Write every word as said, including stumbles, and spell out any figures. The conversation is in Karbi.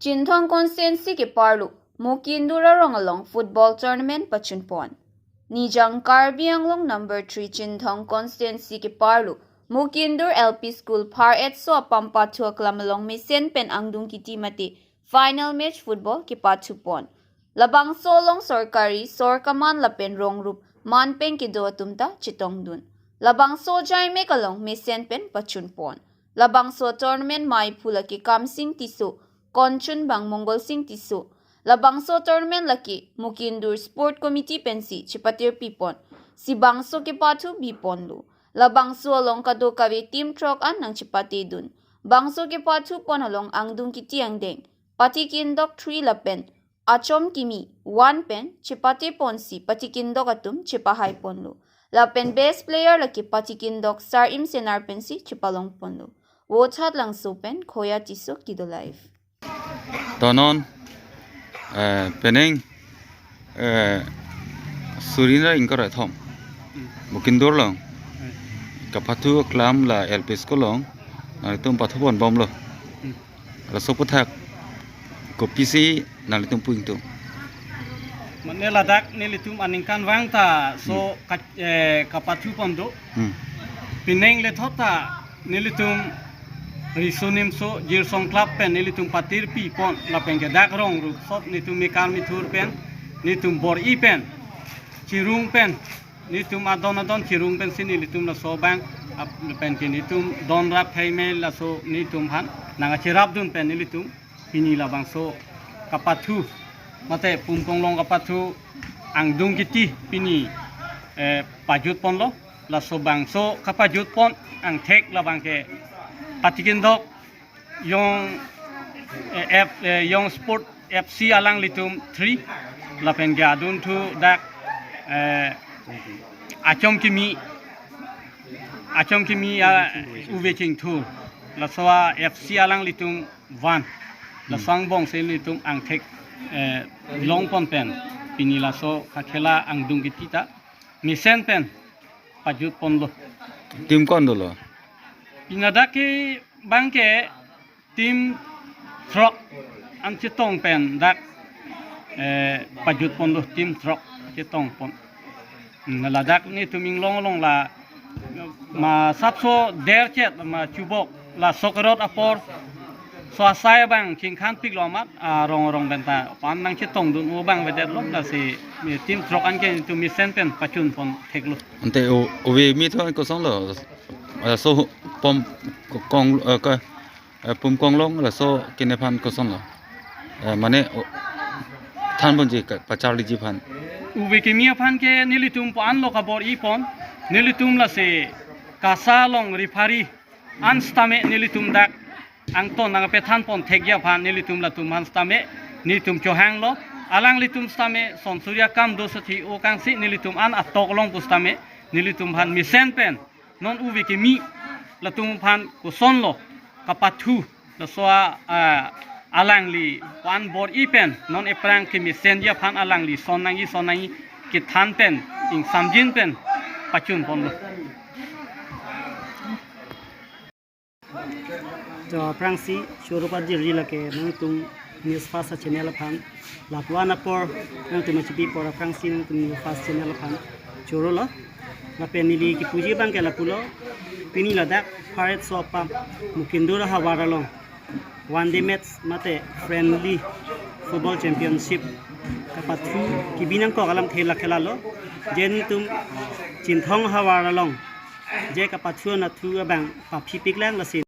Chinthong constituency keparlo Mukindur arong along football tournament pachunpon. Nijang Karbi Anglong number three Chinthong constituency keparlo Mukindur L P School phar-etso apam pathu aklam along mesen pen angdung kiti mate final match football kepathupon. Labangso along sorkari, sorkaman lapen rongrup manpeng kedo atum ta chetongdun. Labangso jaimek along mesen pen pachunpon. Labangso tournament maiphu lake Kamsing Tisso, konchunbang Mongol Sing Tisso. Labangso tournament lake Mukindur Sport Committee pensi chepatirpipon. Si bangso kepathu biponlo. Labangso along kadokave team throk an nangchepatedun. Bangso kepathupon along angdung kiti angdeng Patikindok three lapen Achom Kimi one pen chepateponsi Patikindok atum chepahaiponlo. Lapen best player lake Patikindok Sar-im Senar pensi chepalongponlo. Vothatlangso pen Khoya Tisso, Kido Live. To non, eh, penang, eh, suri ra ingkoi ra kethom. Hmm. Mukindur along. Hmm. Kapathu aklam la L P school along. Nanglitum pathuponbomlo. Hmm. Laso aphuthak kopisi nanglitum pu ingtung? Mane ladak nelitum aningkanvang ta so Hmm. ka-, eh, kapathupon do. Hmm. Penang lethot ta nelitum Riso Nimso Jirsong Club pen nelitum patirpipon lapen ke dak rongrup sot nelitum mekar methur pen nelitum bor-i pen chirung pen nelitum adon adon chirung pensi nelitum laso abang ap-, pen ke nelitum don rap hai me laso nelitum aphan nangkacherapdun pen nelitum pini labangso kapathu mate Pumkonglong kapathu angdung kiti pini, eh, pajutponlo. Laso bangso kapajutpon angthek labang ke Patikindok Young, eh, F, eh, Young Sport F C alanglitum three, lapen ke adunthu dak, eh, Achom Kimi, Achom Kimi, ah, Uve Chingthur, laso a F C alanglitum one, laso angbongsi nelitum angthek, eh, longpon pen pini laso kakhela angdung kiti ta mesen pen pajutponlo. Team ko-an dolo? Pini ladak ke abang ke team throk an chetong pen dak, eh, pajutponlo, team throk chetongpon. Hmm, ladak nelitum inglong along la masapso derchet ma chubok laso kerot apor so asai abang chingkhanpiklo amat, ah, rong rong pen ta pan nangchetongdun-o abang avedetlo, lasi, eh, team throk anke nelitum mesen pen pachunpon theklo. Ante o, Uve Kimi tho kosonlo? Eh, so Pum Kong, eh, ka, eh, Pumkonglong laso kene aphan kosonlo? Eh, mane o, thanponji ka, pacharliji aphan. Uve Kimi aphan ke nelitum pu-anlo kabor-ipon. Nelitum lasi KASA along referee an sitame nelitum dak angton nangpethanpon thekji aphan nelitum latum aphan sitame nelitum chohanglo. Alanglitum sitame son suri akam do sathi o kangsi nelitum an atok along pusitame nelitum aphan mesen pen non Uve Kimi latum aphan kosonlo kapathu laso a, ah, alangli pu-an bor-i pen non ephrang kemesenji aphan alangli son nangji son nangji kethan pen ingsamjin pen pachunponlo. To aphrangsi choro pajirji lake nangtum News Fast channel aphan. Lapu-an apor nangtum achipi apor aphrangsi nangtum News Fast channel aphan chorolo. Lapen neli kipuji abang ke lapulo. Pini ladak phar-etso apam Mukindur ahavar along one day match mate friendly football championship kapathu kebi nangkok alamthe la khela lo. Je nelitum Chinthong ahavar along je kapathu anatthu abang paphipiklang, lasi